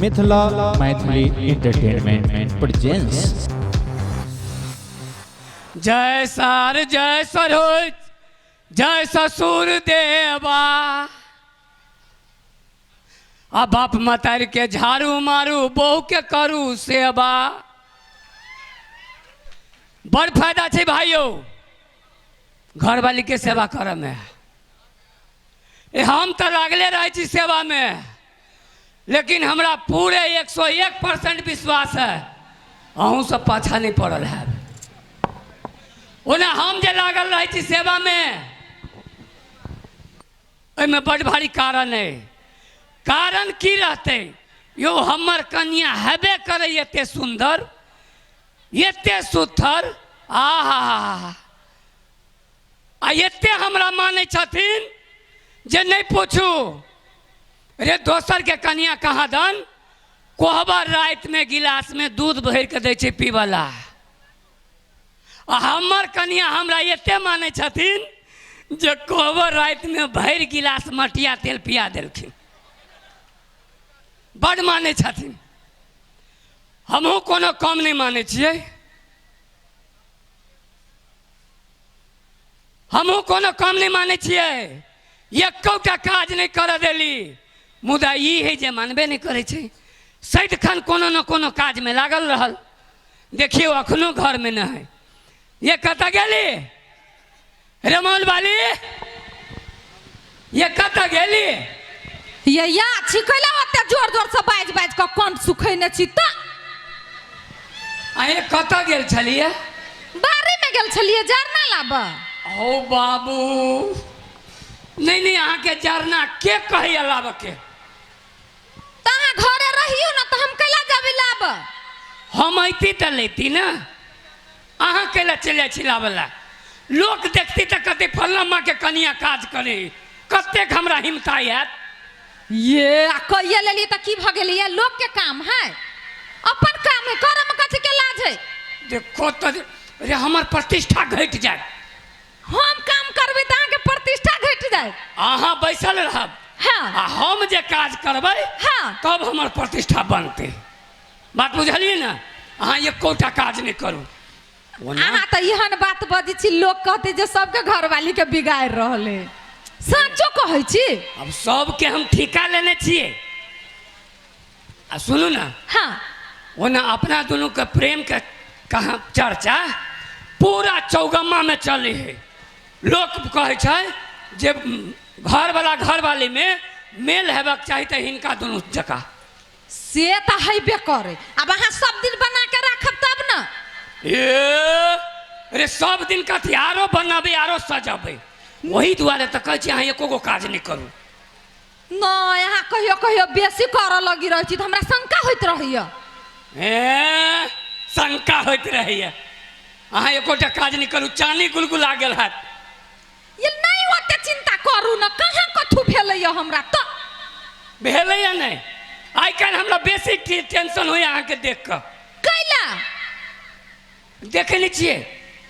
Mithila Maithili entertainment presents. जय सार जय सरोज जय ससुर देवा। आ बाप मतार के झाड़ू मारू, बहू के करू सेवा। बड़ फायदा छै भाइयो घरवाली के सेवा करऽ में। ए हम तऽ लागले रहै छी सेवा में, लेकिन हमरा पूरे 101% विश्वास है अहूँ सब पाछा नहीं पड़ल है। ओना हम जे लागल रहै छी सेवा में, एहिमे बड भारी कारण है। कारण की रहतै यौ, हमर कनिया हेबे करै एते सुन्दर, एते सुथर, आहा आ एते हमरा मानै छथिन जे नहि पूछू। रे दोसर के कनिया कहाँ दन कोहबर रातिमे गिलासमे दूध भरि कऽ दै छै पीबला, आ हमर कनिया हमरा एते मानै छथिन जे कोहबर रातिमे भरि गिलास मटिया तेल पिया देलखिन। बड मानै छथिन, हमहूँ कोनो कम नहि मानै छियै, हमहूँ कोनो कम नहि मानै छियै। एकोटा काज नहि करऽ देली, मुदा ई है जे मानबे नहि करै छै, सदिखन कोनो ने कोनो काजमे लागल रहल। देखियौ अखनो घरमे नहि है। ये कतऽ गेली रमौल वाली, ये कतऽ गेली? ये या छी कैला ओते जोर जोर से बाजि बाजि कऽ कंठ सुखैने छी तऽ? आ ये कतऽ गेल छलियै? बाड़ी में गेल छलियै जरना लाबऽ। हौ बाबू, नहीं नहीं, अहाँके जरना के कहैया लाबऽ के? तऽ अहाँ घरे रहियौ ने तऽ हम कैला जेबै लाबऽ? हम अयती तऽ लैती ने, अहाँ कैला चलि जाइ छी लाबऽ लए? लोक देखती तऽ कहती फल्लाँ माँके कनिया काज करे, कतेक हमरा हिम्मत आयत। ये आ कहिए लेलियै तऽ की भऽ गेलै? ये लोकके काम है, अपन काम है, करऽ मे कथी के लाज है? देखो तऽ रे हमर प्रतिष्ठा घटि जायत। हम काम करबै तऽ अहाँके प्रतिष्ठा घटि जायत? अहाँ बैसल रहब, हाँ, आ हम जे काज करबै, हाँ, तब हमर प्रतिष्ठा बनतै। बात बुझलियै ने? अहाँ एकोटा काज नहि करू। ओना अहाँ तऽ एहन बात बजै छी, लोक कहतै जे सबके घरवाली के बिगाड़ि रहल है। साँचो कहै छी। अब सबके हम ठीका लेने छियै। आ सुनू ने, हाँ, ओना अपना दुनू के प्रेम के कहाँ चर्चा पूरा चौगम्मा में चले है। लोक कहै छै जे घरवाला घरवाली में मेल हेबाक चाही तऽ हिनका दुनू जकाँ। से तऽ हेबे करे, आब अहाँ सब दिन बना के राखब तब ने। ए रे सब दिन कथी आरो बनाबे आरो सजाबे, ओही दुआरे तऽ कहै छी अहाँ एको गो काज नहि करू। नहि, अहाँ कहियो कहियो बेसी करऽ लगी रहै छी तऽ हमरा शंका होइत रहैया। ए शंका होइत रहैया, अहाँ एकोटा काज नहि करू, चानी गुलगुला गेल हैत। ये नहि ओते चिंता करू ने, कहाँ कथू भेलैया हमरा तऽ? भेलैया नहि, आइ काल्हि हमरा बेसी टेंशन होइया अहाँके देख कऽ। कैला? देखै नहि छियै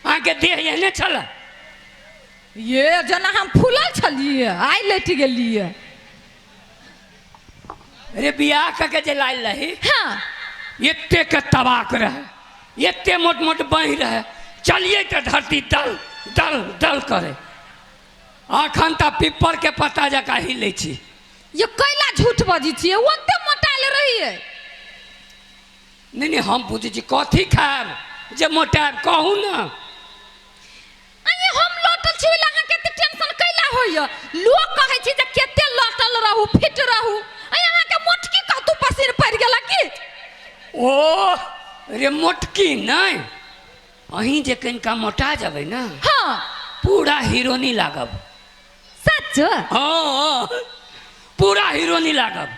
अहाँके देह एहने छलै? ये जेना हम फूलल छलियै आइ लटि गेलियै। रे बियाह कऽ के जे लायल रही, हाँ, एते के तबाक रहे, एते मोट मोट बाँहि रहे, चलिए तऽ धरती दल दल दल करे। अखन तऽ पिप्पर के पत्ता जकाँ हिलै छी। ये कैला झूठ बजै छियै? ओते मोटायल रहियै? नहीं नहीं, हम पूछै छी कथी खायब जे मोटायब, कहू ने। अरे हम लौटल छी, ओहि लए अहाँके एते टेंशन कैला होइए? लोक कहै छै जे कते लौटल रहू, फिट रहू, अरे अहाँके मोटकी कतू पसीन पड़ि गेल की? ओ रे मोटकी नहि, अहीं जे कनिका मोटा जेबै ने, हाँ, पूरा हीरोनी लागब। सच? हाँ, पूरा हीरोनी लागब।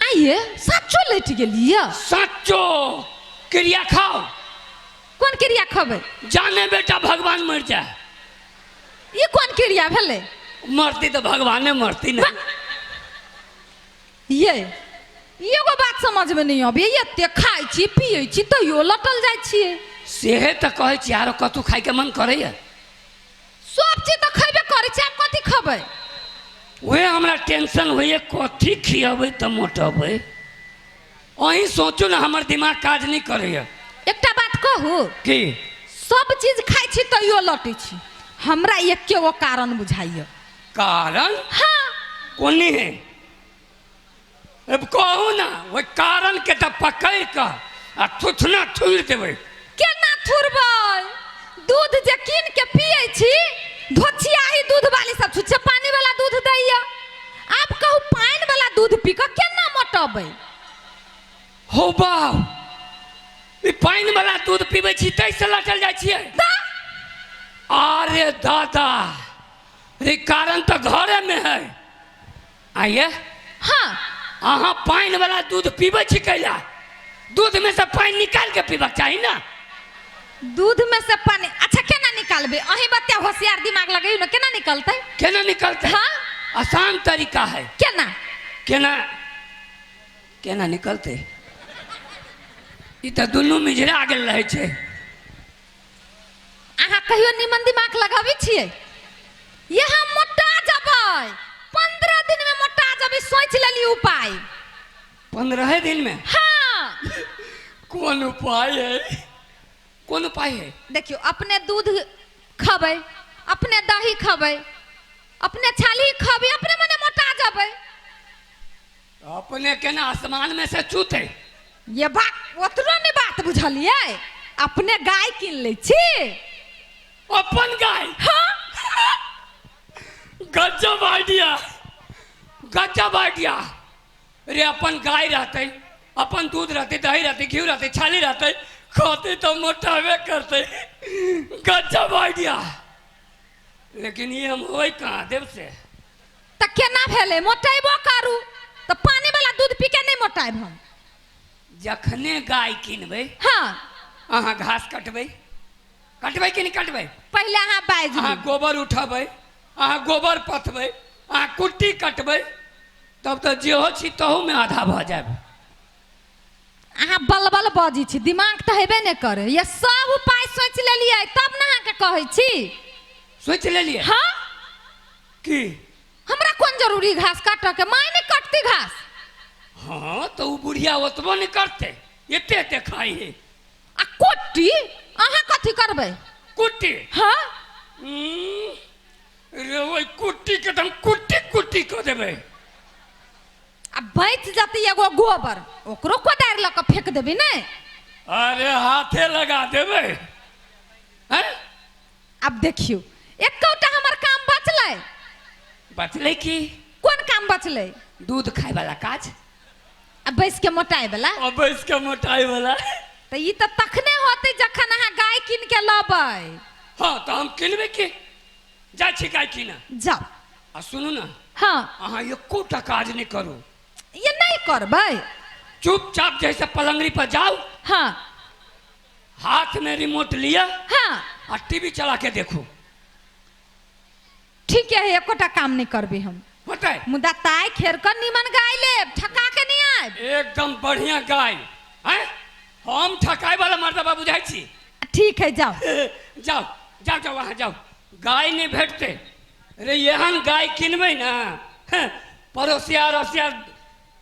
आइए सचो लटि गेलियै? सचो क्रिया खाओ। कोन क्रिया खबै? जाने बेटा भगवान मर जाए। ई कोन क्रिया भेलै? मरती तऽ भगवाने मरती ने। ये एगो बात समझ में नहीं अबै, एते खाइ छी पियै छी तैयो लटल जाइ छियै। सेहे तऽ कहै छी, आरो कतहु खाइके मन करैया? सब चीज तऽ खैबे करै छी, आब कथी खबै? वएह हमरा टेंशन होइए, कथी खियबै तऽ मोटबै। अहीं सोचू ने, हमर दिमाग काज नहि करैए। एकटा बात कहू? की? सब चीज खाइ छी तैयो लटै छी, हमरा एके गो कारण बुझाइए। कारण? हाँ। कोनी है? अब कहू ना, ओहि कारण के तऽ पकड़ि कऽ आ थुथना थुरि देबै। केना थुरबै? दूध जे कीन के पियै छी, धोछियाही दूध वाली सब छुच्छे पानी वाला दूध दैया। आब कहू, पानि वाला दूध पी कऽ केना मोटबै? हो बाप, ई पानि वाला दूध पीबै छी ताहिसँ लटल जाइ छियै? तऽ। अरे दादा रे, कारण तऽ घरेमे है। आइए। हाँ। अहाँ पानि वाला दूध पीबै छी कैला? दूध में से पानि निकाल के पीबाक चाही ना। दूध में से पानी? अच्छा, केना निकालबै? अहीं बतिया, होशियार दिमाग लगैयौ ने, केना निकलतै? केना निकलतै? हाँ। आसान तरीका है। केना? केना केना निकलतै? ई तऽ दुनू मिझरा गेल रहै छै। अहाँ कहियो निमन दिमाग लगाबै छियै? यहाँ मोटा जबै, 15 दिन में मोटा जबै, सोच लेली उपाय। 15 दिन में? हाँ। कोन उपाय है? कोन उपाय है? देखियौ, अपने दूध खबै, अपने दही खबै, अपने छाली खबै, अपने मने मोटा जबै। अपने केना आसमान में से चूते? ये बात ओतनो नहीं बात बुझलियै। अपने गाय कीन लै छी। अपन गाय? हाँ। गजब आइडिया, गजब आइडिया रे। अपन गाय रहते, अपन दूध रहते, दही रहते, घी रहते, छाली रहते, खाते तो मोटावे करते। गजब आइडिया, लेकिन ये हम होय कहाँ देव से? तऽ केना भेलै? मोटेबो करू तऽ पानी वाला दूध पी के नहि मोटायब हम। जखने गाय किनबै, हाँ, अहाँ घास कटबै, कटबै कि नहि कटबै? पहिले अहाँ बाजि अहाँ लिअ। गोबर उठेबै, अहाँ गोबर पथबै, अहाँ कुट्टी कटबै, तब तऽ जेहो छी तहूमे आधा भऽ जायब। अहाँ बलबल बजै छी, दिमाग तऽ हेबे नहि करे। ये सब उपाय सोचि लेलियै तब ने अहाँके कहै छी। सोचि लेलियै? हाँ। की? हमरा कोन जरूरी घास काटऽ के? माय नहि कटती घास? हाँ, तऽ ओ बुढ़िया ओतबो नहि करतै, एते एते खाइ है। आ कुट्टी अहाँ कथी करबै? कुट्टी? हाँ। रे, ओहि कुट्टी के तऽ हम कुट्टी कुट्टी कऽ देबै। आ बचि जेतै एगो गोबर, ओकरो कोदारि लऽ कऽ फेंक देबै ने? अरे, हाथे लगा देबै हैं। आब देखियौ, एकोटा हमर काम बचलै? बचलै की? कोन काम बचलै? दूध खाय वाला काज। आ बैस के मोटाय वाला? आ बैस के मोटाइ वाला। तऽ ई तऽ तखने होतै जखन अहाँ गाय कीन के लबै। हाँ, तऽ हम किनबै की, जाइ छी गाय कीनऽ। जाउ। आ सुनू ने। हाँ। अहाँ एकोटा काज नहि करू। ये नहि करबै? चुपचाप जैसे पलंगड़ी पर जाउ, हाँ, हाथ में रिमोट लिअ हाँ, आ टीवी चला के देखू। ठीक है, एकोटा काम नहि करबै हम। होतै? मुदा ताय खेर कऽ निमन गाय लेब, ठका के नहि आयब। एकदम बढ़िया गाय हैं। हम ठकाय वाला मर्दबा बुझाइ छी? ठीक है, जाओ। जाओ जाओ जाओ, वहाँ जाओ। गाय नहि भेटतै रे, एहन गाय किनबै ने, हैं, पड़ोसिया अड़ोसिया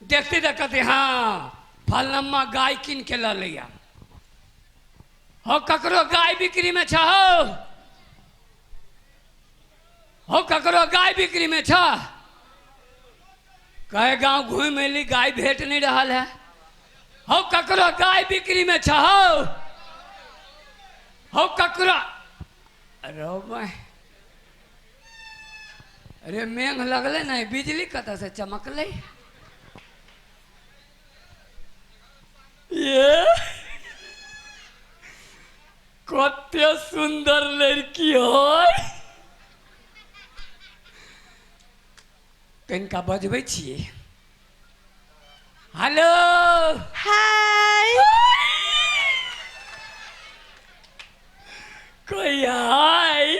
देखते देखते, हाँ, फलनम्मा गाय कीन के लऽ लैया। हो, ककरो गाय बिक्री में छ? हो, ककरो गाय बिक्री में छ? कहे गांव घूम एली, गाय भेट नहीं रहल है। हो, ककरो गाय बिक्री में छ? हो हो, ककरो? अरे मैं, अरे मेघ लगले ने, बिजली कतऽ से चमकलै? ये कते सुंदर लड़की होय, कनिका बजबै छियै। हेलो। हाय। कोई हाय,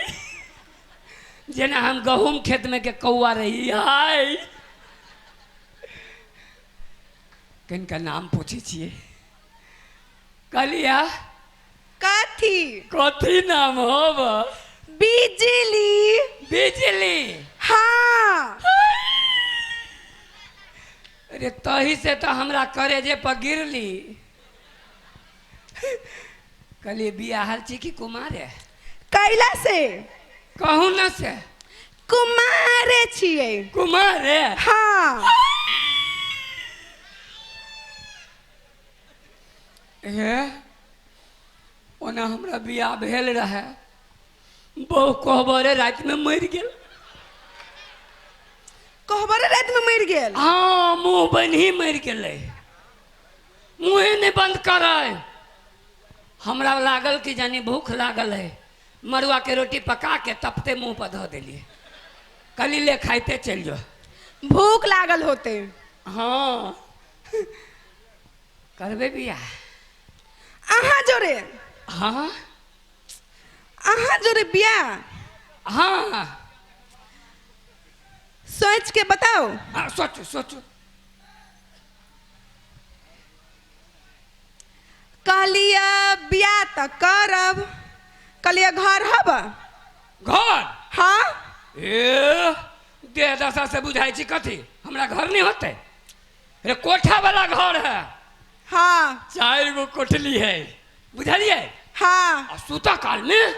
जेना हम गहूम खेत में के कौआ रही। हाय, कनिका नाम पूछै छियै। कहलिया। कथी? कथी नाम होब? बिजली। बिजली? हाँ। अरे तही से तऽ हमरा करेजे पर गिरली। कहलिए बियाहल छी कि कुमारे? कैला से? कहू न से। कुमारे छियै। कुमारे? हाँ। हे ओना हमरा बियाह भेल रहे, बहु कोहबरे रातिमे मरि गेल। कोहबरे रातिमे मरि गेल? हाँ, मुँह बन्ही मरि गेलै, मुँहे नहि बंद करै। हमरा लागल कि जानी भूख लागल है, मड़ुआ के रोटी पका के तपते मुँह पर धऽ देलियै, कहली ले खाइते चलि जो। भूख लागल होते। हाँ। करबै बियाह? अहाँ जोरे? हाँ। अहाँ जोरे बियाह? हाँ। सोच के बताओ। हाँ, सोचो सोचो। कहलिए बियाह तऽ करब, कहलिए घर हब? घर? हाँ। ए देह दशा से बुझाइ छी कथी हमरा घर नहीं होते? अरे कोठा वाला घर है। हाँ। 4 गो कोठली है, बुझलिए? हाँ। आ सुता काल में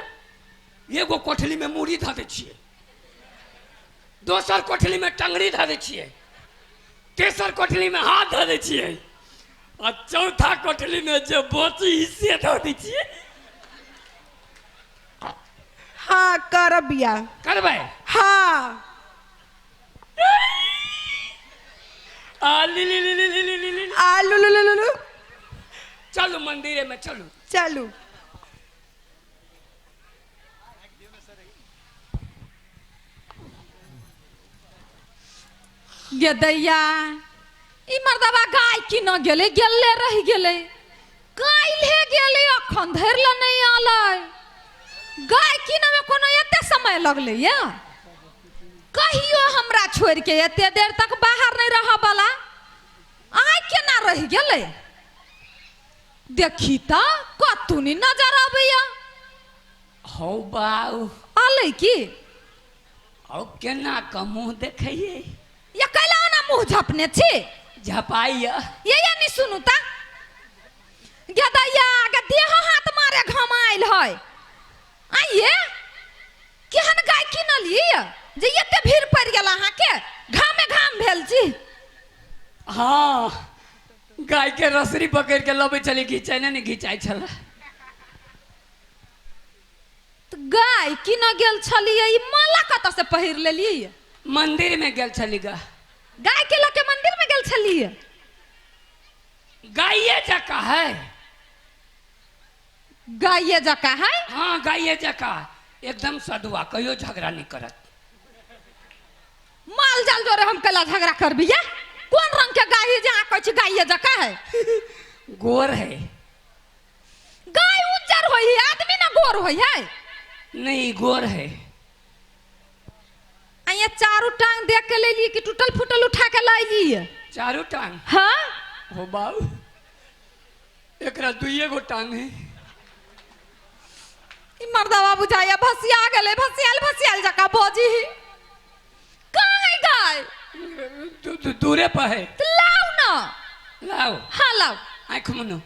एगो कोठली में मूड़ी धऽ दै छियै, दोसर कोठली में टंगड़ी धऽ दै छियै, तेसर कोठली में हाथ धऽ दै छियै, आ चौथा कोठली में जे बची से धऽ दै छियै। हाँ करब बियाह। करबै? हाँ। आ ली ली ली ली ली ली ली। आ लू लू लू लू। चलू मंदिरे में चलू। चलू। गे दैया, ई मर्दबा गाय किन गेलै, गेले रहि गेलै, काल्हे गेलै, अखन धरि लए नहि आलै। गाय किनमे कोनो एते समय लगलै या? कहियो हमरा छोड़ि के एते देर तक बाहर नहि रहऽ वाला आइ केना रहि गेलै? देखी तऽ कतौ नहि नजर अबैया। हौ बाउ। आलै की? हौ केना कऽ मुँह देखैयै? या कैला ओना मुँह झपने छी? झपाइया। ये ये नहीं सुनू ता। गे दैया, गे देह हाथ मारे घमाइल है। आइये केहन गाय किनलियै जे एते भीड़ पड़ि गेल अहाँके, घामे घाम भेल छी। हाँ, गाय के रसरी पकड़ के लबै छली, घिचाइ नहि घिचाइ छलै। गाय किन गेल छलियै, ई माला कतऽ से पहिर लेलियै? मंदिर में गेल छली गा। गाय के लऽ के मंदिर में गेल छलियै? गाये जकाँ है। गाये जकाँ है? हाँ गाये जकाँ, एकदम सदुआ, कहियो झगड़ा नहीं करत। माल जाल जोरे हम कैला झगड़ा करबी? या कोन रंग के गाय है जे अहाँ कहै छी गाये जकाँ है? गोर है। गाय उज्जर होई है, आदमी ना गोर होई है। नहीं गोर है। आ ये चारू टांग देख के ले लिए कि टूटल फूटल उठा के लाई लिए? चारू टांग? हाँ। हो बाबू, एकरा दुइये गो टांग है। ई मर्दवा बुझाइया भसिया गेलै, भसियाल भसियाल जकाँ बजी ही। कहाँ है गाय? दूरे पर है। तो लाओ ना। लाओ। हाँ लाओ। आँख मुनो।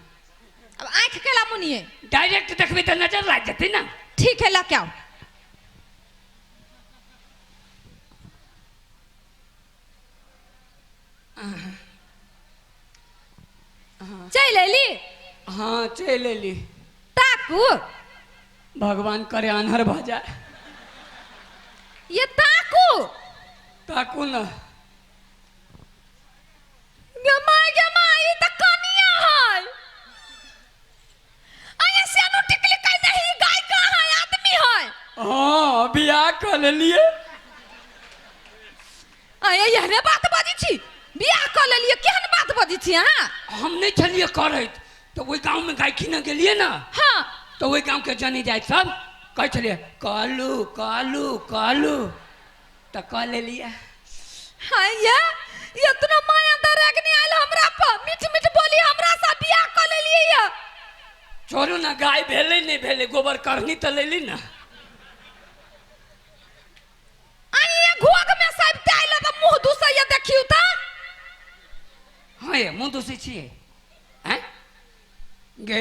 अब आँख केला मुनिए? डायरेक्ट देखबी तऽ नजर लागि जेतै ना। ठीक है, ला के आओ। चलि एली? हाँ चलि एली। ताकू। भगवान करे आन्हर भऽ जाए। ये ताकू। ताकू ना। गे my, गे my, ई तऽ कनिया है। आये सेनु टिकली कहि नहीं, गाय कहाँ है, आदमी है। हाँ बियाह कऽ लेलिए। आये एहने बात बजै छी? बियाह कऽ लेलिए, केहन बात बजै छी अहाँ? हम नहि छलिए करैत, तऽ ओहि गाँवमे गाय कीनऽ गेलिए ना। हाँ। तऽ ओहि गाँवके जनी जाइत सब कहै छलिए कहलू कहलू कहलू, तऽ कऽ लेलिए। हाँ ये इतना माया दरगनी आयल हमरा पर, मीठ मीठ बोली हमरा से बियाह कऽ लेलिए ये। छोड़ू ना, गाय भेलै नहि भेलै, गोबर करनी तऽ लेली ना। आइए घोघ में सब आयल तऽ मुँह दुसैया, देखियौ तऽ। हाँ ये मुँह दूसै छियै आँय गे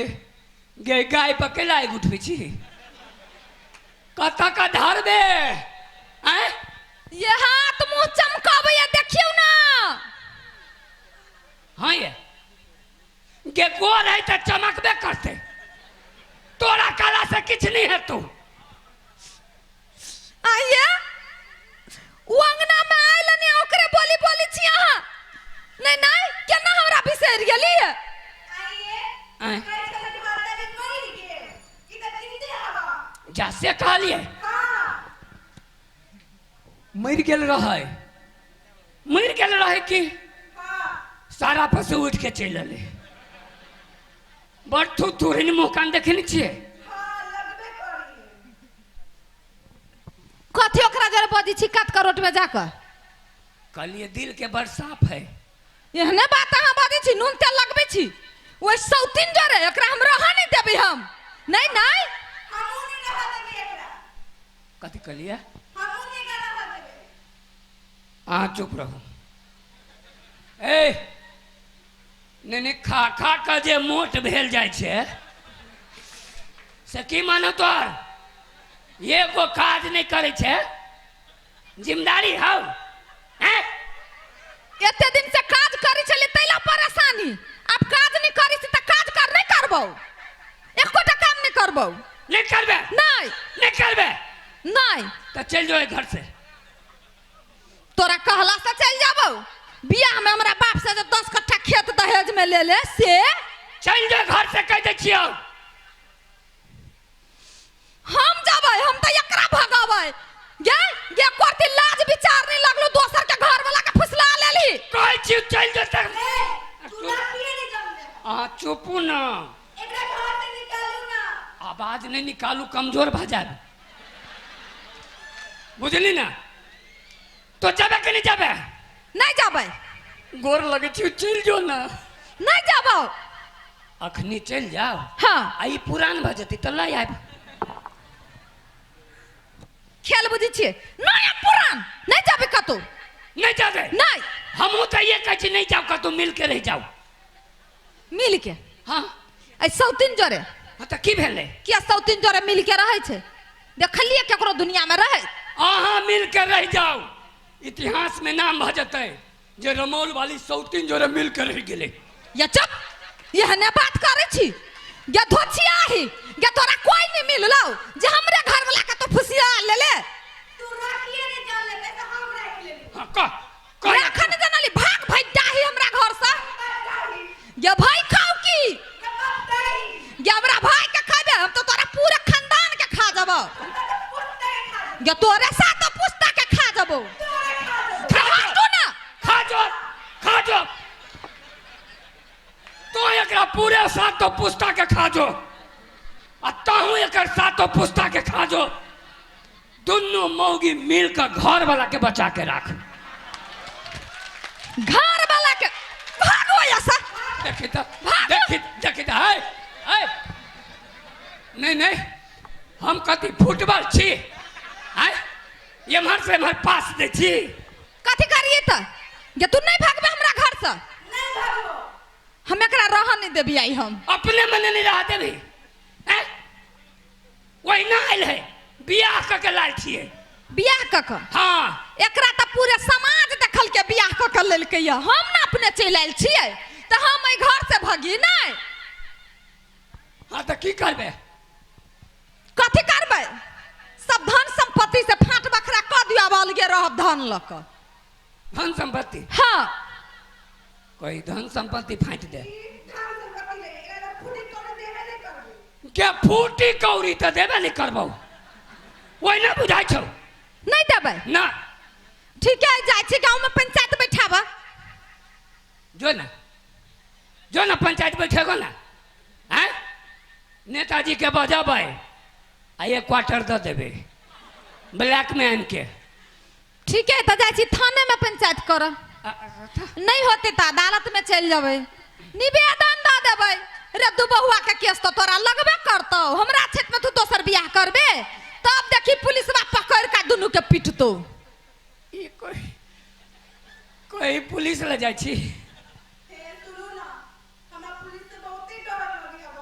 गे गाय पर कैला आगि उठबै छी कतऽ कऽ धरबे आँय ये हाथ मुंह चमकाबैया देखियौ ना हाँ ये गे गोर है तऽ चमकबे करतै तोरा काला से किछु नहि हेतौ आइए ओ अंगना में आयल ने ओकरे बोली बोली छी अहाँ नहीं नहीं केना हमरा बिसरि गेलियै आँय जा से कहलियै मरि गेल रहै मरि गेल रहै की सारा पशु उठि के चलि एलै बड़ थू थूरिन मुँह कान देखे नहि छियै कथी ओकरा जरे बजै छी कत करोट में जाकऽ कहलियै दिल के बड़ साफ है एहने बात अहाँ बजै छी नून तेल लगबै छी ओहि सौतीन जरे एकरा हम रहऽ नहि देबै हम नहीं नहीं कथी कहलियै अहाँ चुप रहू ए नहि नहि खा खा कऽ जे मोट भेल जाइ छै से की मानू तोहर एगो काज नहि करै छै जिम्मेदारी हौ हैं एते दिन से काज करै छलियै ताहि ला परेशानी आब काज नहि करै छी तऽ काज कर नहि करबौ एकोटा काम नहि करबौ नहि करबे नहि नहि करबे नहि तऽ चलि जो घर से तोरा कहला से चलि जाबौ बियाह में हमरा बाप से जे 10 कट्ठा खेत दहेज में ले ले से चलि जो घर से कहि दै छियौ हम जाबै हम तऽ एकरा भगाबै गे गे करती लाज विचार नहीं लगलो दोसर के घर वाला के फुसला लेली कहै छियौ चलि जो तऽ अहाँ चुपू ना आवाज नहि निकालू कमजोर भऽ जायब बुझली ना तो जाबे कि नहीं जाबे नहीं जाबै गोर लगे छी चलि जो ना नहीं जाबौ अखनी चलि जाओ हाँ आ ई पुरान भऽ जेतै तऽ लऽ आयब खेल बुझै छियै नया पुरान नहीं जाबै कतौ नहीं जाबे नहीं हमहूँ तऽ इहे कहै छी नहीं जाओ कतौ मिल के रहि जाओ मिल के हाँ ऐ सौतीन जोरे हाँ तऽ की भेलै किया सौतीन जोरे मिल के रहै छै देखलियै केकरो दुनिया में रहै अहाँ मिल के रहि जाओ इतिहास में नाम भऽ जेतै जे रमौल वाली सौतीन जोरे मिल के रहि गेलै या चुप एहने बात करै छी गे धोछियाही गे तोरा कोई नहीं मिललौ जे हमरे घर वाला के तो फुसिया ले ले हाँ कह कह राखन जनली भाग भाई डाही हमरा घर से गे भाई खाओ की गे हमरा भाई के खाबे हम तो तोरा पूरे खानदान के खा जबो गे तोरे साथ पुस्ता के खा जबो खा हटू ना खा जो खा जो तो एकरा पूरे सातो पुस्ता के खा जो आ तहूँ एकर सातो पुस्ता के खा जो दुनू मौगी मिल के घर वाला के बचा के राख घर वाला के भागो ऐसा देखी तो भागो। देखी देखी तो है है नहीं नहीं हम कथी फुटबॉल छी आय एम्हर से एम्हर पास दै छी कथी करिए त जे तू नहीं भागबे हमरा घर से हम एकरा रह नहीं देबी आई हम अपने मने नहीं रह देबी हैं वही ना आयल है बियाह कऽ के लाल छियै बियाह क क हाँ एकरा तऽ पूरे समाज देखल के बियाह क के लेलकै या हम ना अपने चलि आयल छियै तऽ हम एहि घर से भगी नहि हाँ तऽ की करबै कथी करबै सब धन संपत्ति से फाट बखरा कऽ दियौ आब अलगे रहब धन लऽ कऽ धन संपत्ति हाँ कोई धन संपत्ति फाटि दे के फूटी कौड़ी तऽ देबे नहि करबौ ओहि नहि बुझाइ छौ नहि देबै ना ठीक है जाइ छी गाँव में पंचायत बैठाबऽ जो ना जो ना पंचायत बैठेगो ना आँय नेताजी के बजबै आ एक क्वार्टर दऽ देबै ब्लैक में आनि के ठीक है तऽ जाइ छी थाने में पंचायत करऽ नहीं होते तऽ अदालत में चलि जेबै निवेदन दऽ देबै रे दू बहुआ के केस तऽ तोरा लगबे करतौ हमरा क्षेत्र में तू दोसर बियाह करबे तब देखी पुलिसवा पकड़ के दुनू के पिटतौ ई कोई कोई पुलिस लऽ जाइ छी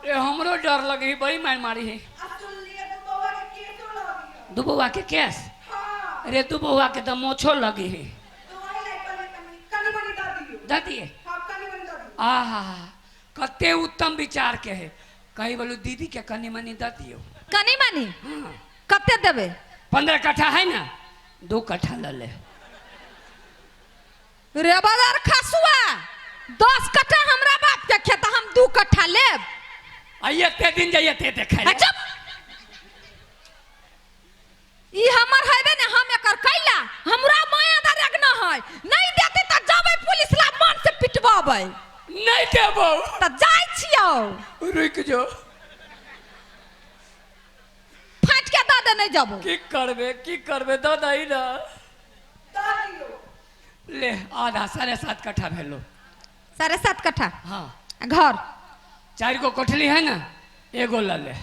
ए हमरो डर लगे बड़ी मार मारी है। आ सुन लिया तू बउआ के केसो लगी है। दू बउआ के केस? हाँ। अरे दू बउआ के तो मोछो लगी है। तो वही लाई कनी कनी कनी मनी दऽ दियौ। दऽ दिए? हाँ, कनी मनी दऽ दियौ। आहा, कते उत्तम विचार के है। कही बोलू दीदी के कनी मनी दऽ दियौ। कनी मनी? हाँ। कते देबै? 15 कट्ठा है ना, 2 कट्ठा लऽ ले। रे बाजार खसुआ, 10 कट्ठा हमरा बाप के खेत, हम 2 कट्ठा लेब। आ एते दिन जाइए ते देखै ले। चुप, ई हमर हेबे ने, हम एकर कैला हमरा माया दरेग न है। नहीं देते त जबै पुलिस ला मन से पिटवाबै। नहीं देबौ त जाइ छियौ। रुक जो, फाटि के दऽ दे, नहीं जबो। की करबे की करबे, दऽ दही ना। दऽ दियौ। ले आधा, 7.5 कट्ठा भेलो। 7.5 कट्ठा? हाँ। आ घर? 4 गो कोठली है ना, एगो लऽ ले।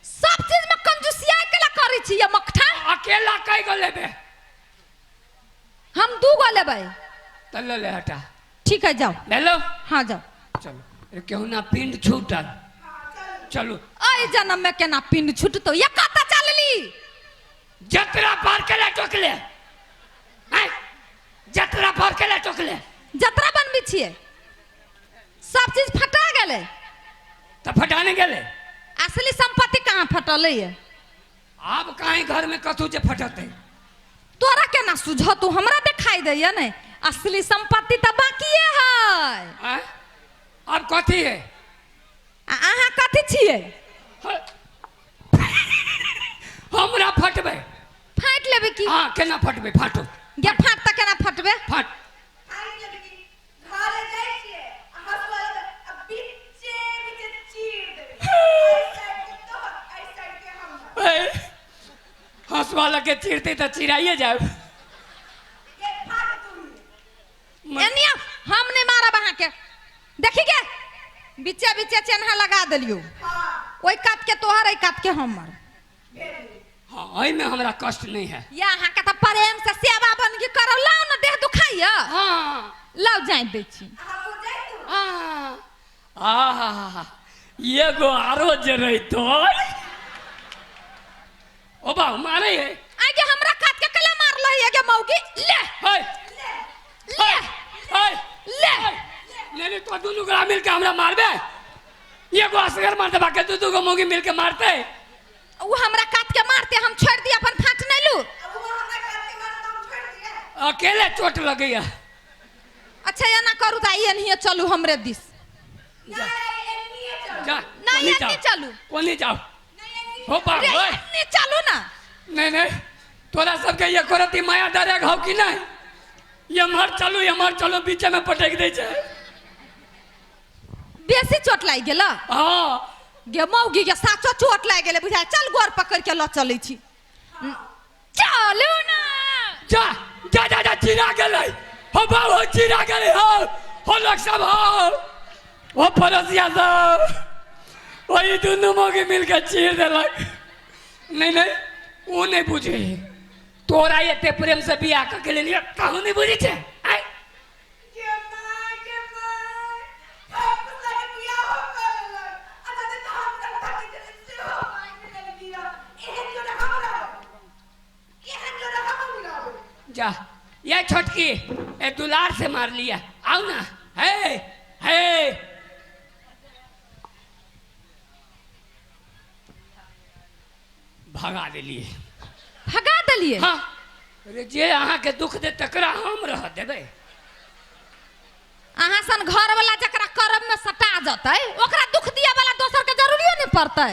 सब चीज में कंजूसिया अकेला करै छी ये मकठा। अकेला कै गो लेबे? हम 2 गो लेबै। तऽ लऽ ले, हटा। ठीक है, जाओ। ले लो। हाँ, जाओ। चलो, अरे केहू ना पिंड छूटल, चलू। एहि जन्म में केना पिंड छूटतो? ये कतऽ चलली? जतरा पार के ले टोकले, आँय, जतरा पार के ले टोकले। जतरा बनबै छियै, सब चीज फटा गेलै। तऽ फटा नहि गेलै? असली संपत्ति कहाँ फटलै ये? आब कहीं घर में कथू जे फटतै? तोरा केना सुझतौ? हमरा देखाई दैया ने, असली संपत्ति तऽ बाकिए है। आँय? आब कथी है? आ अहाँ कथी छियै? हमरा फटबै? फाटि लेबै की? हाँ, केना फटबै? फाटो। गे फाट तऽ केना फटबै? फाट। फाटि लेबै की? घरे जाइ छियै आ हँसुआ लेबै आ बीचे बीचे चीर देबै। एहि साइड के तोहर, एहि साइड के हमर। ए, हँसुआ लगे चीरते तऽ चिराइए जायब। गे फाट तू। एनिया हम नहि मारब अहाँके। देखी गे, बीचे बीचे चेन्हा लगा देलियौ। हाँ। ओहि कात के तोहर, एहि कात के हमर। हाँ, एहिमे हमरा कष्ट नहीं है। या अहाँके तऽ प्रेम से सेवा बनगी करब। लाउ ने, देह दुखाइया। हाँ। लाउ, जाय दै छी। हमहूँ जाइ तू। हाँ, आहा, एगो आरो जे रहितो। ओ बाबू मारे है। आगे हमरा कात के कला मारल है गे मौगी? ले। है। ले। है। ले। नहीं नहीं, तो दुनू गोरा मिलके हमरा मारबे? एगो असगर मारते, बाकी दू दू गो मौगी मिलके मारते। ओ हमरा कात के मारते, हम छोड़ दिया अपन फाट नहीं लू। आ वो हमरा काट के मारत, हम छोड़ि दियै? अकेले चोट लगैया। अच्छा, एना करू तऽ एनहिये चलू हमरे दिस। जा। नहि, एन्निये चलू। जा। नहीं, कोनी एन्नी जाओ। चलू। कोनी जाओ? नहि, एन्नी। हो बाप रे, ओए। एन्नी चलू ना। नहीं नहीं, तोरा सबके ये करती माया डरे घाव की नहीं? एम्हर चलू, एम्हर चलू, बीचे में पटक दै छै। बेसी चोट लागि गेल? हाँ। गे मौगी के साचो चोट लागि गेलै बुझाय। चल, गोर पकड़ के लऽ चलै छी, चलू ना। जा जा जा जा, चिरा गेलै। हो बाबू, हो चिरा गेलै। हो हो, लोक सब, हो हो, पड़ोसिया सब, वही दुनू मौगी मिलके चीर देलक। नहीं नहीं, ओ नहीं बुझे। तोरा एते प्रेम से बियाह कऽ के लेलियै, कहूँ नहीं बुझै छै? आँय? गे माय, गे माय, ठाकुर लगे बियाह कर लेलक। आ दादी तऽ हमरा थाकि गेलै, सेहो मांगि लेलकै। एहन जोड़ा हमरा, एहन जोड़ा हम मिलाबै। जा ये छोटकी, ए दुलार से मार लिया। आओ ना, हे हे, भगा देलिए। भगा देलिए? हाँ, अरे जे अहाँके दुख दे तकरा हम रह देबै? अहाँ सन घर वाला जकरा करब में सटा जतै, ओकरा दुख दिया वाला दोसर के जरूरियो नहीं पड़तै।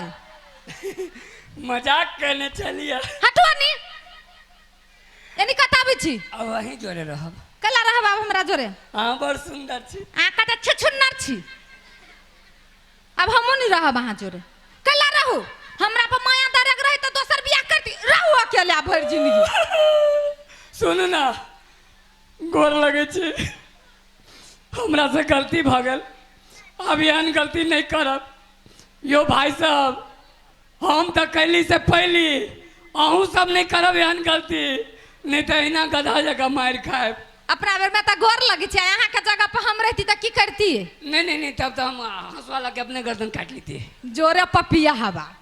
मजाक करने चलिए। हटो नी, एनी कत आबै छी? अब वहीं जोरे रहब। कला रहब आब हमरा जोरे? अहाँ बड़ सुंदर छी। अहाँ कते छुछुन्नर छी। अब हमहूँ नहीं रहब अहाँ जोरे। कला रहू? हमरा पर माया दरग रहे तऽ दोसर बियाह करती। रहू अकेले आ भरि जिंदगी। सुनू ना, गोर लगै छी। हमरा से गलती भऽ गेल, आब एहन गलती नहि करब। यो भाई साहब, हम तऽ कैली से पहली, अहूँ सब नहि करब एहन गलती, नहि तऽ एहिना गधा जकाँ मारि खायब। अपना बेर में तऽ गोर लगै छै। अहाँके जगह पर हम रहती तऽ की करती? कटबैतियै। नहीं नहीं नहीं, तब तो हम हंसुआ ला के अपने गर्दन काट लेते। जोरे पपिया हवा।